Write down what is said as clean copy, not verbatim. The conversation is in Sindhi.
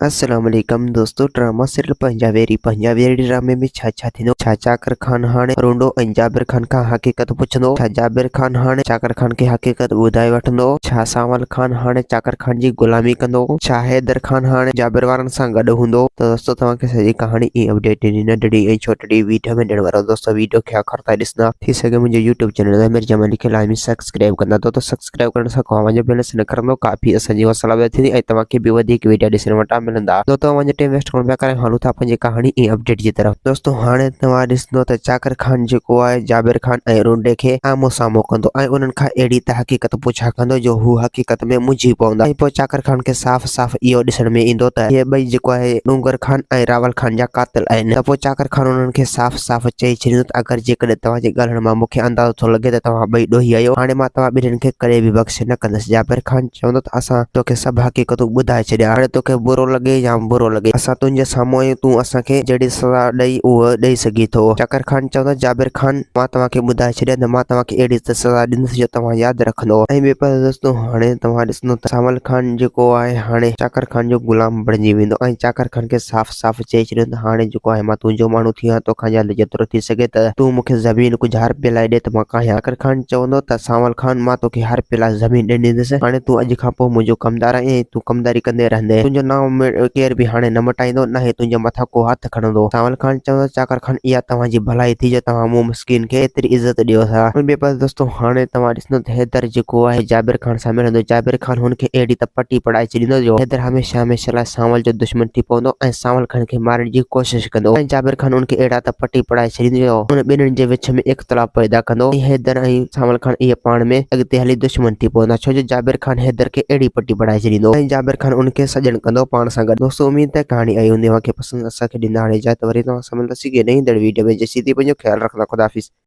السلام عليڪم دوستو ڊراما سيريل پنهنجا ويري پنهنجا ويري ڊرامي ۾ ڇا ڇا ٿيندو ڇا چاڪر خان هاڻي رونڊو ۽ جابر خان کان حقيقت پڇندو ڇا جابر خان هاڻي چاڪر خان کي حقيقت ٻڌائي وٺندو ڇا سانول خان هاڻي چاڪر خان جي غلامي ڪندو ڇا حيدر خان هاڻي جابر وارن سان گڏ هوندو ته دوستو توهان کي سڄي ڪهاڻي ۽ اپڊيٽ ڏني ننڍڙي ۽ ڇوٽڙي ويڊيو ۾ ڏيڻ وارو دوستو ويڊيو کي آخر تائين ڏسندا ٿي سگهي منهنجو يوٽيوب چينل امير جمالي کي لازمي سبسڪرائب ڪندا دوستو سبسڪرائب ڪرڻ سان اوهان جو بيلنس نه ڪرندو ڪافي اسان جي حوصلا افزائي ٿيندي ۽ توهان کي به وڌيڪ ويڊيا ڏسڻ وٽان ملندا. دوستو اوهان جو ٽيم ويسٽ ڪونه پيا ڪريون هلون ٿا پنهنجي ڪهاڻي ۽ اپڊيٽ جي طرف. دوستو هاڻي توهان ڏسندو ته چاڪر خان جيڪو آهي جابر خان ۽ رونڊي کي آمهون سامهون ڪندو ۽ انهن کان اهڙي ته حقيقت پڇا ڪندو جو هو حقيقت ۾ منجهي پوندا ۽ پوء چاڪر خان کي صاف صاف اهو ڏسڻ ۾ ايندو ته اهي ٻئي جيڪو آهي ڏونگر خان ۽ راول خان جا قاتل آهن ته پوء چاڪر خان انهن کي صاف صاف چئي ڇڏيندو ته اگر جيڪڏهن توهان جي ڳالهائڻ مان مون کي اندازو ٿو لڳي ته توهان ٻئي ڏوهي آهيو، هاڻي مان توهان ٻنهين کي ڪڏهن به بخش نه ڪندس. جابر خان چوندو ته اسان توکي سڀ حقيقتون ٻڌائي ڇڏيا، هاڻي توکي برو لڳي يا برو لڳي، اسان تنهنجي سامهون آهيون، تون اسان کي جهڙي سزا ڏئي اهو ڏئي سگهين ٿو. چاڪر خان چوندو ته جابر خان مان توهان کي ٻڌائي ڇڏيان ته مان توهان کي اهڙي ته سزا ڏيندس جو توهان ياد رکندو. ۽ ٻئي پاسي دوستو هاڻي توهان ڏسندو ته سانول خان جيڪو آهي هاڻي چاڪر خان جو غلام بڻجي ويندو ۽ چاڪر خان کي صاف صاف چئي ڇڏيو ته هاڻي جيڪو آهي مان تنهنجو ماڻهو ٿي ويو آهيان، توکان جلد جيترو ٿي سگهي ته تون مون کي زمين ڪجهه هارپي لاء ڏي ته مان ڪاهيان. چاڪر خان چوندو ته سانول خان مان توکي هارپي لاء زمين ڏئي ڏيندس، هاڻي تون اڄ کان پوء منهنجو ڪمدار آهين ۽ تون ڪمداري ڪندي رهندين، تنهنجو نانء ڪير به هاڻي نه مٽائيندو، نه ئي تنهنجي مٿان ڪو هٿ کڻندو. سانول خان چوندو ته چاڪر خان اها توهان جي ڀلائي ٿي جو توهان مون مسڪين کي ايتري عزت ڏيو ٿا. ٻئي پاسي دوستو هاڻي توهان ڏسندو ته حيدر جيڪو آهي جابر خان سان ملندو، جابر خان هن کي اهڙي ته پٽي پڙهائي ڇڏيندو جو حيدر هميشه هميشه لاء سانول جو دشمن ٿي پوندو ۽ سانول خان کي مارڻ جي ڪوشش ڪندو ۽ جابر خان ان کي اهڙا ته پٽي پڙهائي ڇڏيندو جو ان ٻنهين جي وچ ۾ اختلاف پيدا ڪندو ۽ حيدر ۽ سانول خان اهي پاڻ ۾ اڳتي هلي دشمن ٿي پوندا ڇو جو جابر خان حيدر کي اهڙي پٽي پڙهائي ڇڏيندو ۽ جابر خان ان کي سڄڻ ڪندو پاڻ سان گڏ. دوستو اميد ته ڪهاڻي آئي هوندي اوهان کي پسند اسان کي ڏيندا هاڻي اجازت وري توهان سان ملنداسين ڪنهن نئين ايندڙ ويڊيو ۾ جيسين تائين پنهنجو خيال رکندا خدا حافظ.